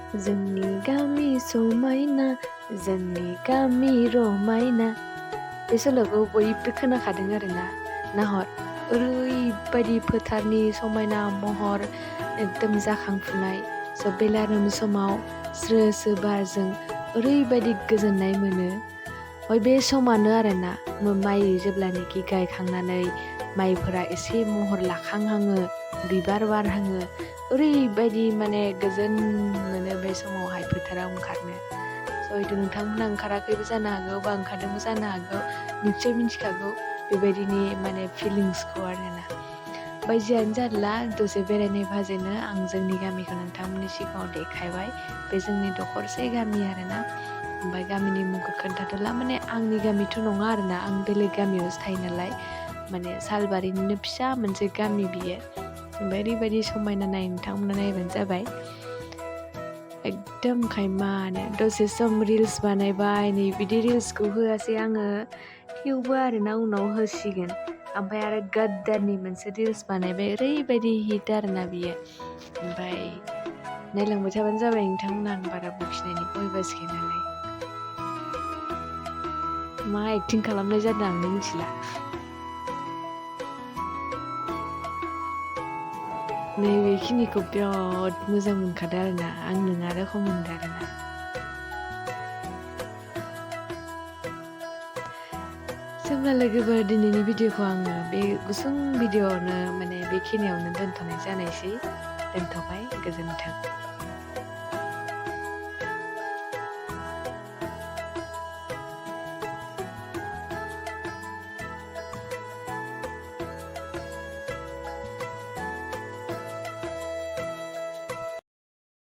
जोंनि गामि समायना जोंनि गामि रमायना बे सल'खौ बयबो खोनाखादों आरोना नाहर ओरैबायदि फोथारनि समायना महर एकदम जाखांफुनाय बेलारोम समाव स्रो स्रो बारजों ओरैबायदि गोजोननाय मोनो बे समानो आरोना माइ जेब्लानोखि गायखांनानै माइफोरा एसे महर लाखांहाङो बिबार बारहाङो ओरैबायदि माने गोजोन मोनो बे समावहाय फोथाराव ओंखारनो हयथ' नोंथांमोना ओंखाराखैबो जानो हागौ बा ओंखारदोंबो जानो हागौ निश्चय मिथिखागौ बेबायदिनि माने फिलिंसखौ आरोना जियानो जारला दसे बेरायनाय भाजेनो आं जोंनि गामिखौ नोंथांमोननि सिगाङाव देखायबाय बे जोंनि दखरसे गामि आरोना ओमफ्राय गामिनि मुंखौ खोन्थाथ'ला माने आंनि गामिथ' नङा आरोना आं बेलेग गामियावसो थायो नालाय माने सालबारिनिनो फिसा मोनसे गामि बियो ओमफ्राय ओरैबायदि समायना नाय नोंथांमोना नायबानो जाबाय एकदम खायमानो दसे सम रिल्स बानायबाय नै बिदि रिल्सखौ होआसै आङो थेवबो आरोना उनाव होसिगोन ओमफ्राय आरो गाद्दारनि मोनसे रिल्स बानायबाय ओरैबायदि हिट आरोना बियो ओमफ्राय नायलांबाय थाबानो जाबाय नोंथांमोना आं बारा बखिनायनि बयबासिखाय नालाय मा एक्टिं खालामनाय जादों आंनो मिथिला नैबेखिनिखौ बिराद मोजां मोनखादों आरोना आं नोङा रोखोम मोनदों आरोना जेब्ला लोगोफोर दिनैनि भिडिअखौ आङो बे गुसुं भिडिअआवनो माने बेखिनियावनो दोनथ'नाय जानायसै दोनथ'बाय गोजोन्थों